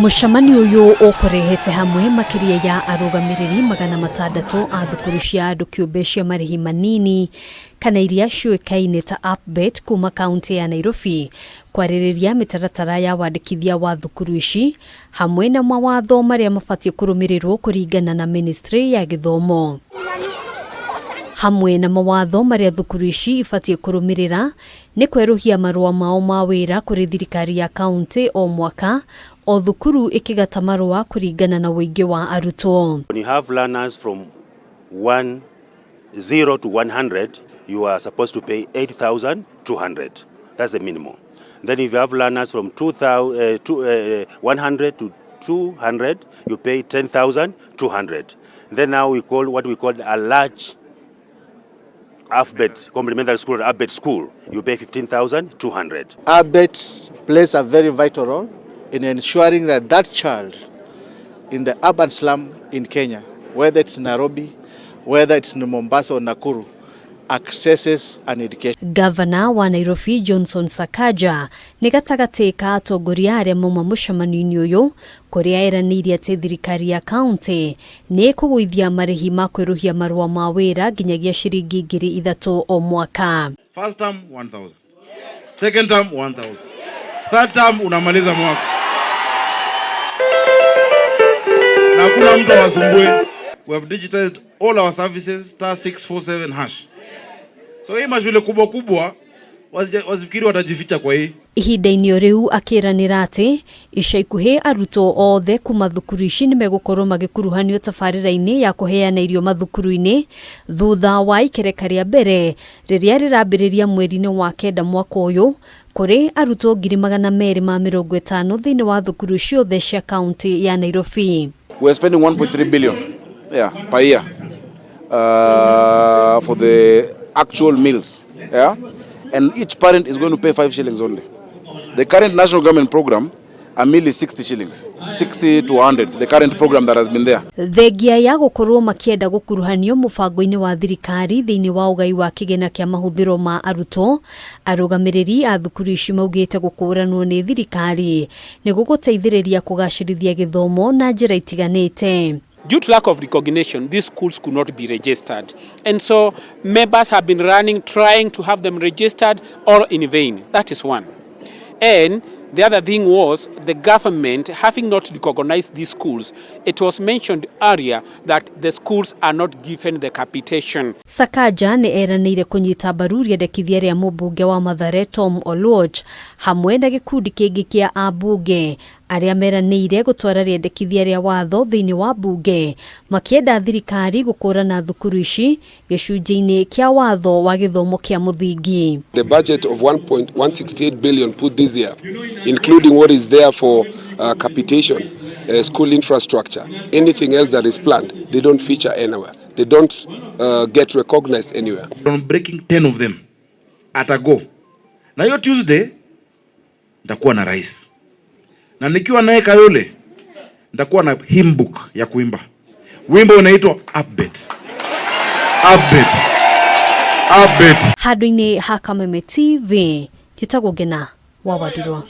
Mũcemanio ũyũ ũkũrehete hamwe makĩria ya arũgamĩrĩri 600 a thukuru cia andũ kĩũmbe cia marĩhi manini kana iria ciũĩkaine ta APBET kuma kaunti ya Nairobi kwarĩrĩria mĩtaratara ya wandĩkithia wa thukuru ici hamwe na mawatho marĩa mabatiĩ kũrũmĩrĩrwo kũringana na ministry ya gĩthomo. Hamwe na mawatho marĩa thukuru ici ibatiĩ kũrũmĩrĩra nĩ kwerũhia marũa mao ma wĩra kũrĩ thirikari ya kaunti o mwaka o thukuru ĩkĩgata marũa kũringana na ũingĩ wa arutwo. When you have learners from 1, 0 to 100, you are supposed to pay 8,200. That's the minimum. Then if you have learners from 2, 100 to 200, you pay 10,200. Then now we call what we call a large APBET, complementary school, APBET school, you pay 15,200. APBET plays a very vital role in ensuring that that child in the urban slum in Kenya, whether it's Nairobi, whether it's in Mombasa or Nakuru, accesses an education. Gavana wa Nairobi Johnson Sakaja nĩ gatagatĩ ka atongoria arĩa mauma mũcemanio-inĩ ũyũ kũrĩa eranĩire atĩ thirikari ya kaunti nĩ ĩkũgũithia marĩhi ma kwerũhia marũa ma wĩra nginyagia ciringi 3,000 o mwaka. First term 1000. Second term 1000. Third term unamaliza mwaka. Na hakuna mtu awasumbue. We have digitized all our services *647#. So hii mashule kubwa kubwa wasifikiri watajificha kwa hii. Ihinda-inĩ o rĩu akĩranĩra atĩ ica ikuhĩ arutwo othe kuma thukuru ici nĩ megũkorwo magĩkuruhanio tabarĩra-inĩ ya kũheana irio mathukuru-inĩ thutha wa ikereka rĩa mbere rĩrĩa rĩrambĩrĩria mweri-inĩ wa kenda mwaka ũyũ kũrĩ arutwo 250,000 thĩinĩ wa thukuru ciothe cia kaunti ya Nairobi. We are spending 1.3 billion, yeah, per year for the actual meals. Yeah? And each parent is going to pay 5 shillings only. The current national government program, a meal is 60 shillings, 60 to 100, the current program that has been there. Thengia ya gũkorwo makĩenda gũkuruhanio mũbango-inĩ wa thirikari thĩinĩ wa ũgai wa kĩgĩna kĩa mahũthĩro ma arutwo, arũgamĩrĩri a thukuru ici maugĩte gũkũranwo nĩ thirikari nĩ gũgũteithĩrĩria kũgacĩrithia gĩthomo na njĩra itiganĩte. Due to lack of recognition, these schools could not be registered. And so members have been running, trying to have them registered, all in vain. That is one. And the other thing was the government, having not recognized these schools, it was mentioned earlier that the schools are not given the capitation. Sakaja nĩ eranĩire kũnyita mbaru rĩendekithia rĩa mũmbunge wa Mathare Tom Oluoch hamwe na gĩkundi kĩngĩ kĩa ambunge arĩa meranĩire gũtwara rĩendekithia rĩa watho thĩinĩ wa mbunge makĩenda thirikari gũkũrana thukuru ici gĩcunjĩ-inĩ kĩa watho wa gĩthomo kĩa mũthingi. The budget of 1.168 billion put this year, including what is there for capitation, school infrastructure, anything else that is planned, they don't feature anywhere. They don't get recognized anywhere. I'm breaking 10 of them at a go. Na hiyo Tuesday nitakuwa na rais. Na nikiwa naye Kayole nitakuwa na hymn book ya kuimba. Wimbo unaitwa APBET. APBET. APBET. Handũ-inĩ ha Kameme TV njĩtagwo Ngena wa Wandirwa.